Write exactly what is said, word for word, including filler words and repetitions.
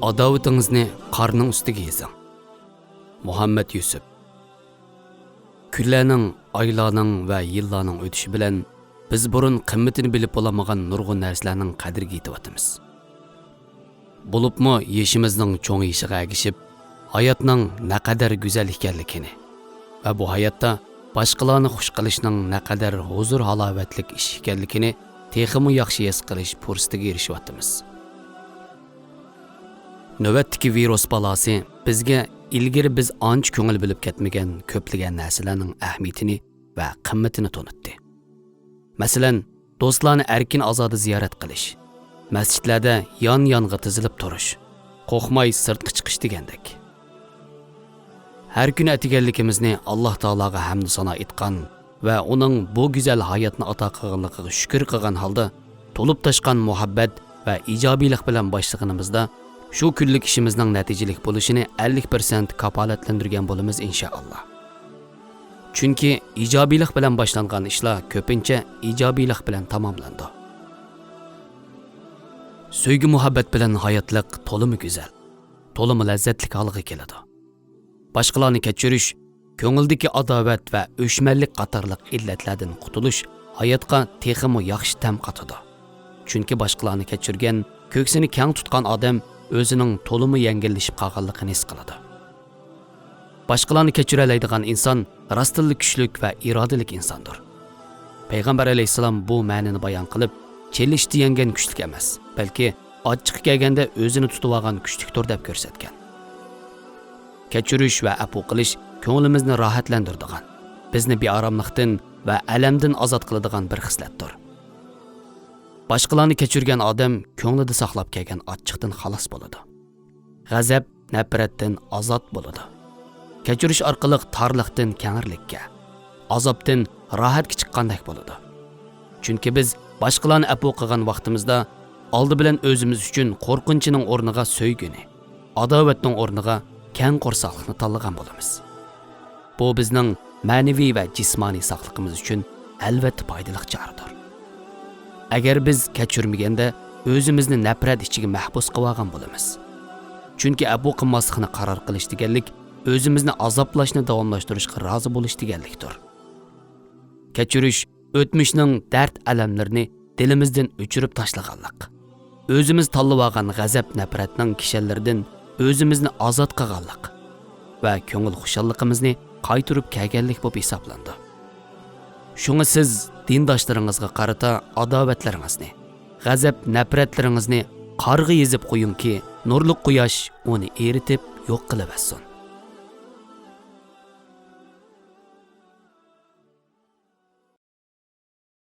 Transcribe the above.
ئاداۋىتىڭىزنى قارنىڭ ئۈستىگە يېزىڭ. مۇھەممەد يۈسۈپ. كۈنلەرنىڭ، ئايلارنىڭ ۋە يىللارنىڭ ئۆتۈشى بىلەن بىز بۇرۇن قىممىتىنى بىلىپ بولالمىغان نۇرغۇن نەرسىلەرنىڭ قەدرىگە يېتىۋاتىمىز. بولۇپمۇ يېشىمىزنىڭ چوڭىيىشىغا ئەگىشىپ، ھاياتنىڭ نەقەدەر گۈزەل ئىكەنلىكىنى ۋە بۇ ھاياتتا باشقىلارنى خۇش قىلىشنىڭ نەقەدەر ھۇزۇر-ھالاۋەتلىك ئىش ئىكەنلىكىنى تېخىمۇ ياخشى ھېس قىلىش پۇرسىتىگە ئېرىشىۋاتىمىز. نۆۋەتتىكى ۋىرۇس بالاسى بىزگە ئىلگىرى بىز ئانچە كۆڭۈل بۆلۈپ كەتمىگەن كۆپلىگەن نەرسىلەرنىڭ ئەھمىيىتىنى ۋە قىممىتىنى تونۇتتى. مەسىلەن، دوستلارنى ئەركىن-ئازادە زىيارەت قىلىش، مەسچىتلەردە يان-يانغا تىزىلىپ تۇرۇش، قورقماي سىرتقا چىقىش دېگەندەك. ھەر كۈنى ئەتىگەنلىكىمىزنى ئاللاھ تائالاغا ھەمدۇ سانا ئېيتقان ۋە ئۇنىڭ بۇ گۈزەل ھاياتنى ئاتا قىلغانلىقىغا شۈكۈر قىلغان ھالدا، تولۇپ تاشقان مۇھەببەت ۋە ئىجابىيلىق بىلەن باشلىغىنىمىزدا، شۇ كۈنلۈك ئىشىمىزنىڭ نەتىجىلىك بولۇشىنى ئەللىك پىرسەنت كاپالەتلەندۈرگەن بولىمىز، ئىنشائاللاھ. چۈنكى ئىجابىيلىق بىلەن باشلانغان ئىشلار كۆپىنچە ئىجابىيلىق بىلەن تاماملىنىدۇ. سۆيگۈ-مۇھەببەت بىلەن ھاياتلىق تولىمۇ گۈزەل، تولىمۇ لەززەتلىك ھالغا كېلىدۇ. باشقىلارنى كەچۈرۈش، كۆڭۈلدىكى ئاداۋەت ۋە ئۆچمەنلىك قاتارلىق ئىللەتلەردىن قۇتۇلۇش ھاياتقا تېخىمۇ ياخشى تەم قاتىدۇ. چۈنكى باشقىلارنى كەچۈرگەن، كۆكسىنى كەڭ تۇتقان ئادەم ئۆزىنىڭ تولىمۇ يەڭگىللىشىپ قالغانلىقىنى ھېس قىلىدۇ. باشقىلارنى كەچۈرەلەيدىغان ئىنسان راستتىنلا كۈچلۈك ۋە ئىرادىلىك ئىنساندۇر. پەيغەمبەر ئەلەيھىسسالام بۇ مەنىنى بايان قىلىپ، چېلىشتا يەڭگەن كۈچلۈك ئەمەس، بەلكى ئاچچىقى كەلگەندە ئۆزىنى تۇتۇۋالغان كۈچلۈكتۇر دەپ كۆرسەتكەن. كەچۈرۈش ۋە ئەپۇ قىلىش كۆڭلىمىزنى راھەتلەندۈرىدىغان، بىزنى بىئاراملىقتىن ۋە ئەلەمدىن ئازاد قىلىدىغان بىر خىسلەتتۇر. باشقىلارنى كەچۈرگەن ئادەم كۆڭلىدە ساقلاپ كەلگەن ئاچچىقتىن خالاس بولىدۇ. غەزەپ، نەپرەتتىن ئازاد بولىدۇ. كەچۈرۈش ئارقىلىق تارلىقتىن كەڭرىلىككە، ئازابتىن راھەتكە چىققاندەك بولىدۇ. چۈنكى بىز باشقىلارنى ئەپۇ قىلغان ۋاقتىمىزدا، ئالدى بىلەن ئۆزىمىز ئۈچۈن قورقۇنچنىڭ ئورنىغا سۆيگۈنى، ئاداۋەتنىڭ ئورنىغا كەڭ قورساقلىقنى تاللىغان بولىمىز. بۇ بىزنىڭ مەنىۋى ۋە جىسمانىي ساقلىقىمىز ئۈچۈن ئەلۋەتتە پايدىلىق چارىدۇر. ئەگەر بىز كەچۈرمىگەندە، ئۆزىمىزنى نەپرەت ئىچىگە مەھبۇس قىلىۋالغان بولىمىز. چۈنكى ئەپۇ قىلماسلىقنى قارار قىلىش دېگەنلىك، ئۆزىمىزنى ئازابلاشنى داۋاملاشتۇرۇشقا رازى بولۇش دېگەنلىكتۇر. كەچۈرۈش ئۆتمۈشنىڭ دەرد-ئەلەملىرىنى دىلىمىزدىن ئۆچۈرۈپ تاشلىغانلىق، ئۆزىمىز تاللىۋالغان غەزەپ-نەپرەتنىڭ كىشەنلىرىدىن ئۆزىمىزنى ئازاد قىلغانلىق ۋە كۆڭۈل خۇشاللىقىمىزنى قايتۇرۇپ كەلگەنلىك بولۇپ ھېسابلىنىدۇ. شۇڭا سىز دىنداشلىرىڭىزغا قارىتا ئاداۋەتلىرىڭىزنى، غەزەپ-نەپرەتلىرىڭىزنى قارغا يېزىپ قويۇڭكى، نۇرلۇق قۇياش ئۇنى ئېرىتىپ يوق قىلىۋەتسۇن.